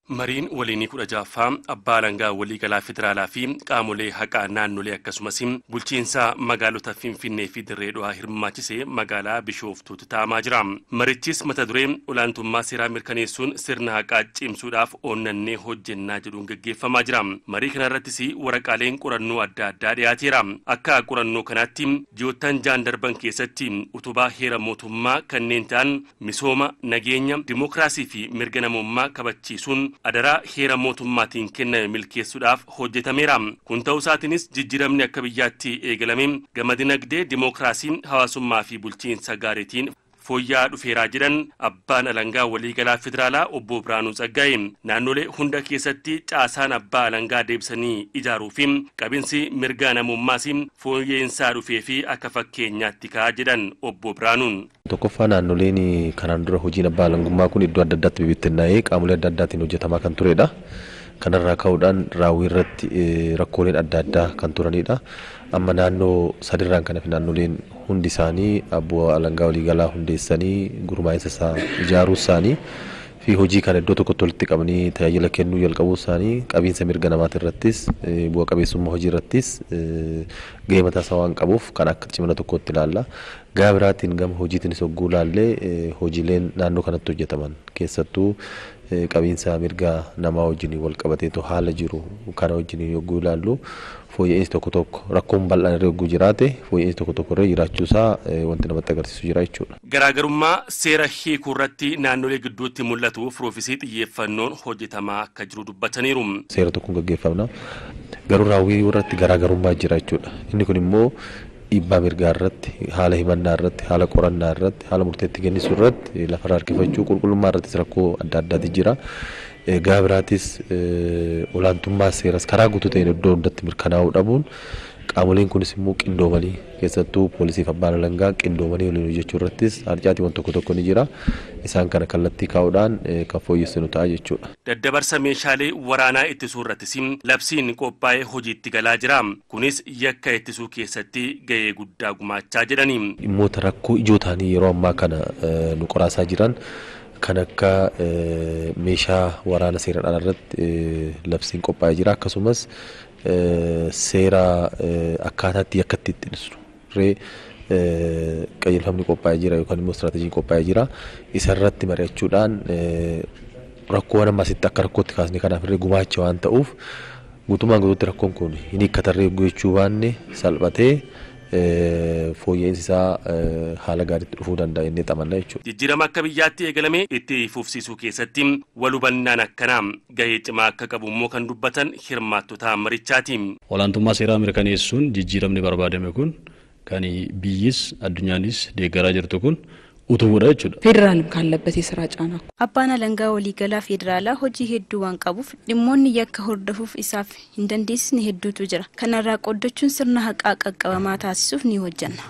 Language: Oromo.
Mariin waliinii 16ffaa abbaa alangaa waliigalaa federaalaa fi qaamolee haqaa naannolee akkasumas bulchiinsa magaalota Finfinnee fi Dirree Dhawaa hirmaachisee magaalaa Bishooftuutti taa'amaa jira. Marichis mata duree olaantummaa seeraa mirkaneessuun sirna haqaa cimsuudhaaf oonnannee hojjennaa jedhuun gaggeeffamaa jira. Marii kanarrattis waraqaaleen qorannoo adda addaa dhiyaateera. Akka qorannoo kanaatti ji'oottan 6 darban keessatti utubaa heera mootummaa kanneen ta'an misooma, nageenya, dimookiraasii fi mirga namummaa kabachiisuun adaraa heera mootummaatiin kenname milkeessuudhaaf hojjetameera. Kun ta'uu isaatiinis jijjiiramni akka biyyaatti eegalame gama dinagdee, dimookiraasii, hawaasummaa fi bulchiinsa gaariitiin fooyya'aa dhufeeraa jedhan abbaan alangaa waliigalaa federaalaa obbo Biraanuu Tsaggaa'e. Naannolee hunda keessatti caasaan abbaa alangaa deebisanii ijaaruu fi qabinsi mirga namummaas fooyya'insaa dhufee fi akka fakkeenyaatti ka'aa jedhan obbo Biraanuun. Tokkoffaa, naannoleen kanaan dura hojiin abbaa alangummaa kun iddoo adda addaatti bibittinnaa'ee qaamolee adda addaatiin hojjetamaa kan turedha. Kanarraa ka'uudhaan raawwii irratti rakkooleen adda addaa kan turanidha. Amma naannoo sadirraan kan hafe naannoleen hundi isaanii abbaa alangaa waliigalaa hundeessanii gurmaa'insa isaa ijaaruu isaanii fi hojii kana iddoo tokkotti walitti qabanii tajaajila kennuu jalqabuu isaanii qabiinsa mirga namaati irrattis, bu'a qabeessummaa hojii irrattis gahee mataa isaa waan qabuuf kan akka cimina tokkotti ilaalla. Gama biraatiin gama hojiitiinis hogguu ilaallee, hojiileen naannoo kanatti hojjetaman keessattuu qabiinsa mirga namaa wajjin wal qabateetu haala jiru kana wajjin yogguu ilaallu, fooyya'insi tokko tokko rakkoon bal'aan irra yogguu jiraate fooyya'insi tokko tokko irra jiraachuusaa wanti namatti agarsiisu jira jechuudha. Garaagarummaa seera hiikuu irratti naannolee gidduutti mul'atu furuufis xiyyeeffannoon hojjetamaa akka jiru dubbataniiru. Seera tokkoon gaggeeffamna, garuu raawwii irratti garaagarummaa jira jechuudha. Inni kun immoo dhiibbaa mirgaa irratti, haala himannaa irratti, haala qorannaa irratti, haala murteetti kennisuu irratti, lafarra harkifachuu, qulqullummaa irrattis rakkoo adda addaati jira. Gama biraatis olaantummaa seeras karaa guutuu ta'een iddoo hundatti mirkanaa'uu dhabuun, qaamoleen kunis immoo qindoomanii, keessattuu poolisiif abbaan alangaa qindoomanii waliin hojjechuu irrattis harcaatiiwwan tokko tokko ni jira. Isaan kana kallattii kaa'uudhaan kan fooyyessinu ta'a jechuudha. Daddabarsa meeshaalee waraanaa ittisuu irrattis labsiin qophaa'ee hojiitti galaa jira. Kunis yakka ittisuu keessatti gahee guddaa gumaachaa jedhani. Dhimmoota rakkoo ijoo ta'anii yeroo ammaa kana nu qoraasaa jiran kan akka meeshaa waraana seeraan alaa irratti labsiin qophaa'ee jira. Akkasumas seera akkaataatti yakka itti ittisu qajeelfamni qophaa'ee jira yookaan immoo istiraateejiin qophaa'ee jira. Isarratti mari'achuudhaan rakkoowwan amma asitti akka rakkootti kaasne kanaaf illee gumaacha waan ta'uuf, guutummaan guutuutti rakkoon kun hin hiikkatarree jechuu baanne, salphatee fooyya'insi isaa haala gaariitti dhufuu danda'a inni xamanna jechuudha. Jijjiirama akka biyyaatti eegalame itti fufsiisuu keessatti wal hubannaan akkanaa gahee cimaa akka qabu immoo kan dubbatan hirmaattota marichaati. Olaantummaa seeraa mirkaneessuun jijjiiramni barbaadame kun kan biyyis addunyaanis deeggaraa jirtu kun utubuudha jechuudha. ፌዴራልም ካለበት የስራ ጫና Abbaan alangaa waliigalaa federaalaa hojii hedduu waan qabuuf dhimmoonni yakka hordofuuf isaaf hin dandeessisne hedduutu jira. Kanarraa qoddachuun sirna haqaa qaqqabamaa taasisuuf ni hojjenna.